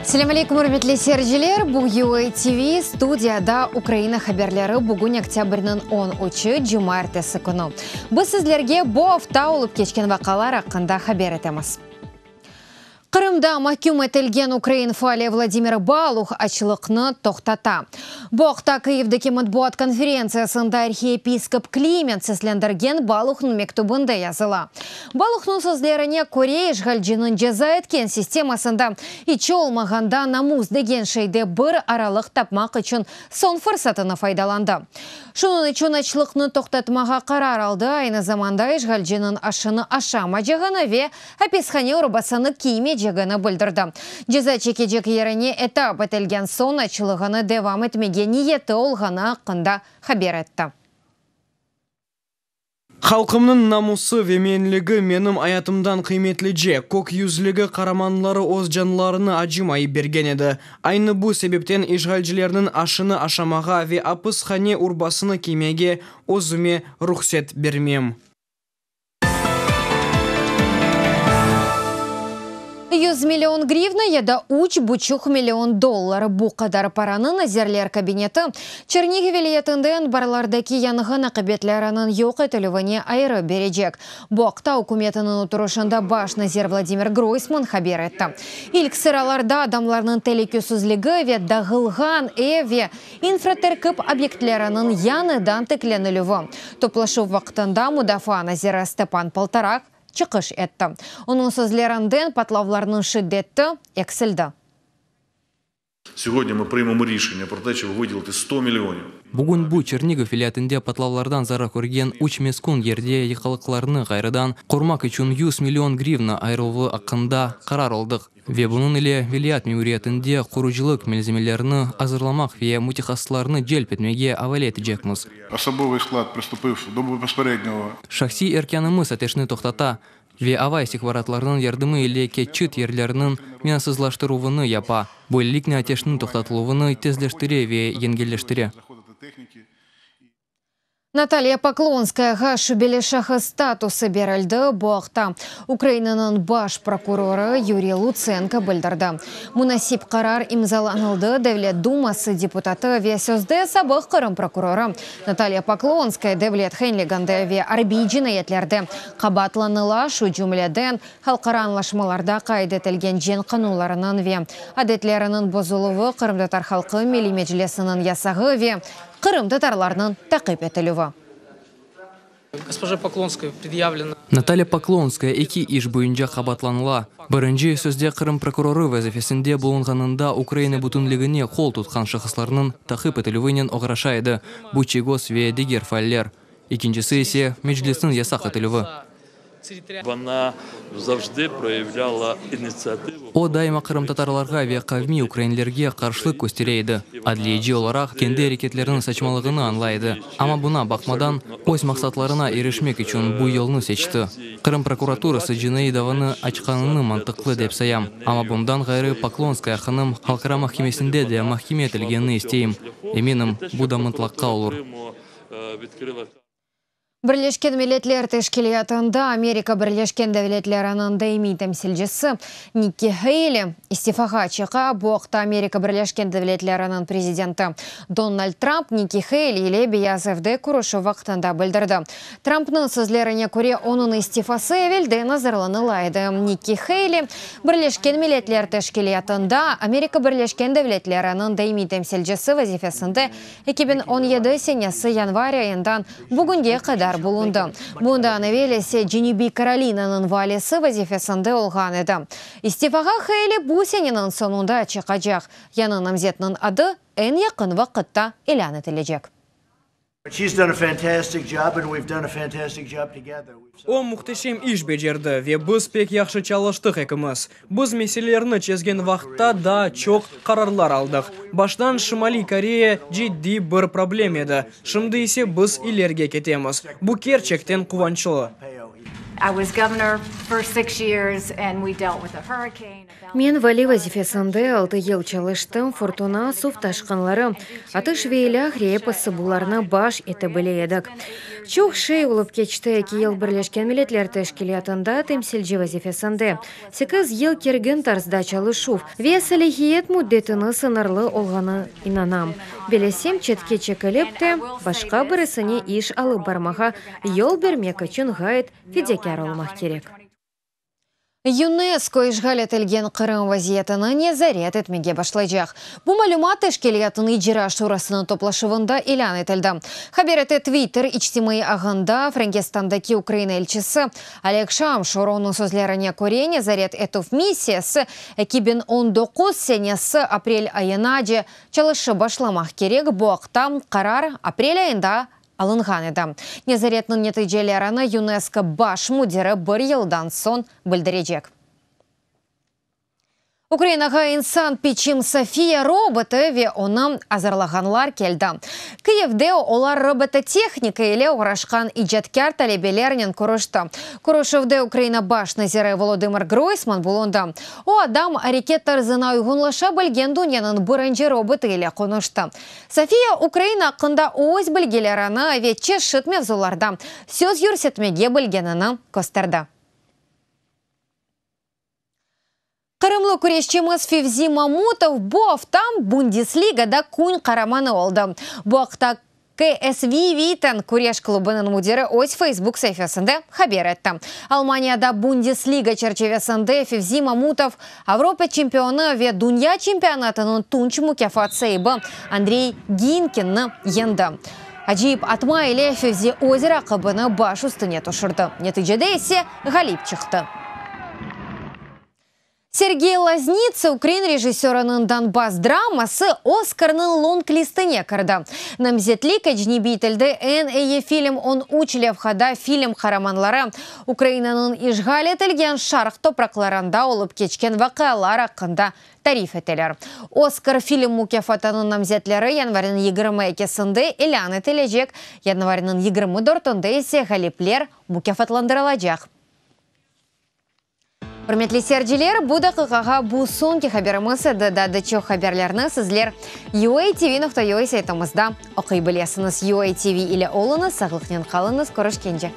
Selâm aleyküm, ürmetli seyirciler! Bu UA TV, studiyada Ukraina haberleri, bugün oktâbrniñ on üçü, cumaertesi künü. Biz sizlerge bu afta olıp keçken vaqialar aqqında haber etemiz. Qırımda mahküm etilgen ukrain faali Vladimir Baluh açlıqnı toqtata. Bu aqta Kyivdeki matbuat konferentsiyasında arhiyepiskop Kliment seslendirgen Baluhnıñ mektübinde yazıla. Baluhnıñ sözlerine köre, işğalciniñ ceza etken sistemasında iç olmağanda namus degen şeyde bir aralıq tapmaq içün soñ fırsatını faydalandı. Şunıñ içün açlıqnı toqtatmağa qarar aldı, aynı zamanda işğalciniñ aşını aşamacağını ve apishane urbasını kiymecegini bildirdi. Ceza çekecek yerine etap etilgen soñ açlığını devam etmege niyeti olğanı aqqında haber etti. Halqımnıñ namusı ve menligi menim ayatımdan qıymetlice, Kök yüzlügi qaramanları öz canlarını acımayıp bergen edi. Aynı bu sebepten işğalcilerniñ aşını aşamağa ve apishane urbasını kiymege özüme ruhset bermem. 100 million grivna ya da üç buçuq million dollar, bu qadar paranı Nazirler Kabineti Çernihiv vilâyetinde anbarlardaki yanğın aqibetleriniñ yoq etilüvine ayırıp berecek. Bu aqta ükümetiniñ oturışında baş nazir Vladimir Groysman haber etti. İlk sıralarda adamlarnıñ telükesizligi ve dağılğan ev ve infraterkip obyektleriniñ yañıdan tiklenilüvi. Toplaşuv vaqtında mudafaa naziri Stepan Poltorak çıqış etti. Onıñ sözlerinden patlavlarnıñ şiddeti eksildi. Segodnâ mı prıymemo rişenâ pro te, şob vıdiliti sto millionov. Bugün bu Çernigiv vilâyetinde patlavlardan zarar körgen üç meskün yerde yıqalıqlarnı ğayrıdan qurmaq içün 100 million grivna ayırıluvı aqqında qarar aldıq ve bunıñ ile vilâyet memuriyetinde qurucılıq malzemelerini azırlamaq ve mütehassıslarnı celp etmege avale etecekmiz. Osobovyy sklad prıstıpıv do bezperednâgo. Şahsiy erkânımız ateşni toqtata ve ava istihbaratlarınıñ yardımı ile keçit yerleriniñ minasızlaştıruvını yapa, böyleliknen ateşniñ toqtatıluvını tezleştire ve yengilleştire. Natalya Poklonskayağa şübeli şahıs statusı berildi. Bu aqta Ukrainanıñ baş prokurorı Yuriy Lutsenko bildirdi. Munasip qarar imzalanıldı, Devlet duması deputatı ve sözde sabıq Qırım prokurorı Natalya Poklonskaya devlet hainliginde ve arbiy cinayetlerde qabaatlanıla, şu cümleden, halqara añlaşmalarda qayd etilgen cenk qanunlarınıñ ve adetleriniñ bozuluvı, Qırımtatar halqı Milliy Meclisiniñ yasağı ve qırımtatarlarnıñ taqip etilüvi. Natalya Poklonskaya eki iş boyunca qabaatlanıla. Birinci, sözde Qırım prokurorı vazifesinde bulunğanında Ukraina bütünligine qol tutqan şahıslarnıñ taqip etilüvinen oğraşa edi, bu Çiygoz ve diger faaller. Ekincisi ise, Meclisniñ yasaq etilüvi. O, daima qırımtatarlarğa ve qavmiy ukrainlerge qarşılıq köstere edi. Adliyeci olaraq, kendi areketleriniñ saçmalığını añlay edi. Amma buña baqmadan, öz maqsatlarına irişmek içün bu yolnı seçti. Qırım prokuraturası cinaiy davanı açqanını mantıqlı dep sayam. Amma bundan ğayrı Poklonskaya hanım Halqara mahkemesinde de mahkeme etilgenini isteyim. Eminim, bu da mıtlaqqa olur. Birleşken Milletler Teşkilâtında Amerika Birleşken Devletleriniñ daimiy temsilcisi Nikki Heyli istifağa çıqa. Bu aqta Amerika Birleşken Devletleriniñ prezidenti Donald Tramp Nikki Heyli ile Beyaz Evde körüşüv vaqtında bildirdi. Trampnıñ sözlerine köre, onıñ istifası evelden azırlanıla edi. Nikki Heyli Birleşken Milletler Teşkilâtında Amerika Birleşken Devletleriniñ daimiy temsilcisi vazifesinde 2017 senesi yanvar ayından bugünge qadar bulundı. Bundan evel ise Cenübiy Karolinanıñ valisi vazifesinde olğan edi. İstifağa Heyli bu seneniñ soñunda çıqacaq. Yañı namzetniñ adı eñ yaqın vaqıtta ilân etilecek. O, mühteşem iş becerdi ve biz pek yahşı çalıştıq ekimiz. Biz meselelerni çezgen vaqıtta daa çoq qararlar aldıq. Baştan Şimaliy Koreya ciddiy bir problem edi, şimdi ise biz ilerge ketemiz. Bu kerçekten quvançlı. Men vali vazifesinde altı yıl çalıştım, furtuna, suv taşqınları, atış ve ilâhre, episi bularnı baş ete bile edik. Çoq şey olıp keçti, eki yıl Birleşken Milletler Teşkilâtında temsilci vazifesinde, sekiz yıl kergin tarzda çalışuv, ve salâhiyet müddetini sıñırlı olğanı inanam. Bellesem, çetke çekilip te, başqa birisine iş alıp barmağa yol bermek içün ğayet fedakâr olmaq kerek. UNESCO işğal etilgen Qırım vaziyetini nezaret etmege başlaycaq. Bu malümat teşkilâtnıñ icra şurasınıñ toplaşuvında ilân etildi, haber ete Twitter içtimaiy ağında Frenkistandaki Ukraina elçisi Oleg Şamşur. Onıñ sözlerine köre, nezaret etüv missiyası 2019 senesi aprel ayınace çalışıp başlamaq kerek, bu aqta qarar aprel ayında alınğan edi. Nezaretniñ neticelerini UNESCO baş müdiri bir yıldan soñ bildirecek. Ukrainağa insan piçim Sofiya robotı ve onı azırlağanlar keldi. Kiyevde olar robototehnika ile oğraşqan icatkâr talebelernen körüşti. Körüşüvde Ukraina baş naziri Volodımır Groysman bulundı. O, adam areket tarzına uyğunlaşa bilgen dünyanıñ birinci robotı ile qonuştı. Sofiya Ukraina aqqında öz bilgilerini ve çeşit mevzularda söz yürsetmege bilgenini kösterdi. Qırımlı küreşçimiz Fevzi Mamutov bu afta Bundesligada kün qaramanı oldı. Bu aqta KSV Witten küreş klubınıñ müdiri öz Facebook saifesinde haber etti. Almaniyada Bundesliga çerçivesinde Fevzi Mamutov Avropa çempionı ve dünya çempionatınıñ tunç mukâfat saibi Andrey Ginkinni yeñdi. Acayip atma ile Fevzi öz raqibini baş üstüne tüşürdi, neticede ise ğalip çıqtı. Sergey Loznitsa ukrain rejissörınıñ Donbass draması Oskarnıñ long-listine kirdi. Namzetlik ecnebiy tilde eñ eyi film 13 levhada film qaramanları Ukrainanıñ işğal etilgen şarq topraqlarında olıp keçken vaqialar aqqında tarif eteler. Oskar film mukâfatınıñ namzetleri yanvarniñ 22-sinde ilân etilecek, yanvarniñ 24-ünde ise ğalipler mukâfatlandırılacaq. Ürmetli seyirciler, bu daqiqağa bu soñki haberimiz edi. Daa da çoq haberlerni sizler uatv.ua saytımızda oquy bilesiñiz. UATV ile oluñız, sağlıqnen qalıñız, körüşkence.